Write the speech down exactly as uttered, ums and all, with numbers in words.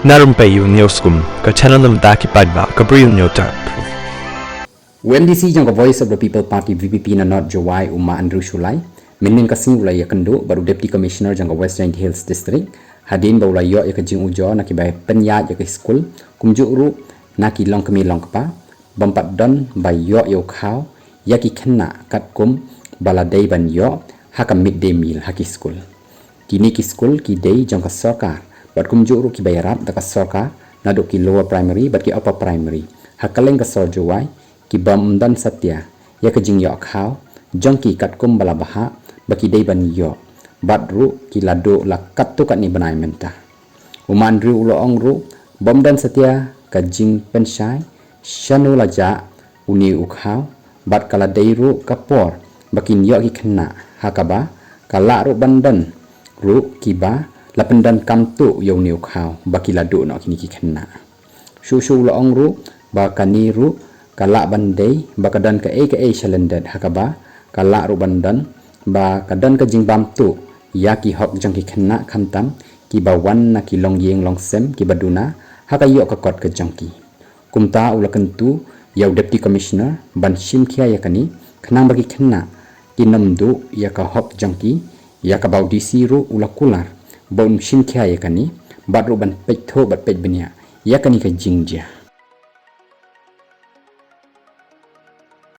Na rympei ïa u News Kum, ka channel na bynta ki paidbah, ka Bri u News Tap. U MDC jong ka Voice of the People Party, VPP, na North Jowai, u Ma Andrew Shullai, mynhynnin ka sngi u la ïakynduh bad u Deputy Commissioner jong ka West Jaintia Hills District, hadien ba u la ïoh ïa ka jingujor na ki ba pynïaid ïa ka skul, kumjuh ruh na ki longkmie longkpa, bym pat don ba ïoh ïa u khaw ïa ki khynnah katkum ba la dei ban ïoh ha ka midday meal ha ki skul. Kine ki skul ki dei jong ka sorkar, bad kumjuh ruh ki ba ïarap da ka sorkar, naduh ki lower primary bad ki upper primary ha kylleng ka sor Jowai, ki bym don satia ïa ka jingïoh khaw jong ki katkum ba la bhah ba ki dei ban ïoh, bad ruh ki la duh la katto katne bnai mynta. U Ma Andrew u la ong ruh bym don satia ka jingpynshai shano la jah une u khaw, bad ka la dei ruh ka por ba kin ïoh ki khynnah, ha kaba ka lah ruh ban don ruh ki ba la pyndonkam tuh ïa une u khaw ba ki la duh noh kine ki khynnah. Shuh shuh u la ong ruh ba kane ruh ka lah ban dei ba ka don kaei kaei shalyndet, ha kaba ka lah ruh ban don ba ka don ka jingbam tuh ïa ki hok jong ki khynnah, khamtam ki ba wan na ki longïing longsem ki ba duna ha ka ïoh ka kot ka jong ki. Kumta u la kyntu ïa u Deputy Commissioner ban shim khia ïa kane, khnang ba ki khynnah kin ym duh ïa ka hok jong ki, ïa kaba u DC ruh u la kular ba un shim khia ïa kane, bad ruh ban peit thuh bad peit bniah ïa kane ka jingjia.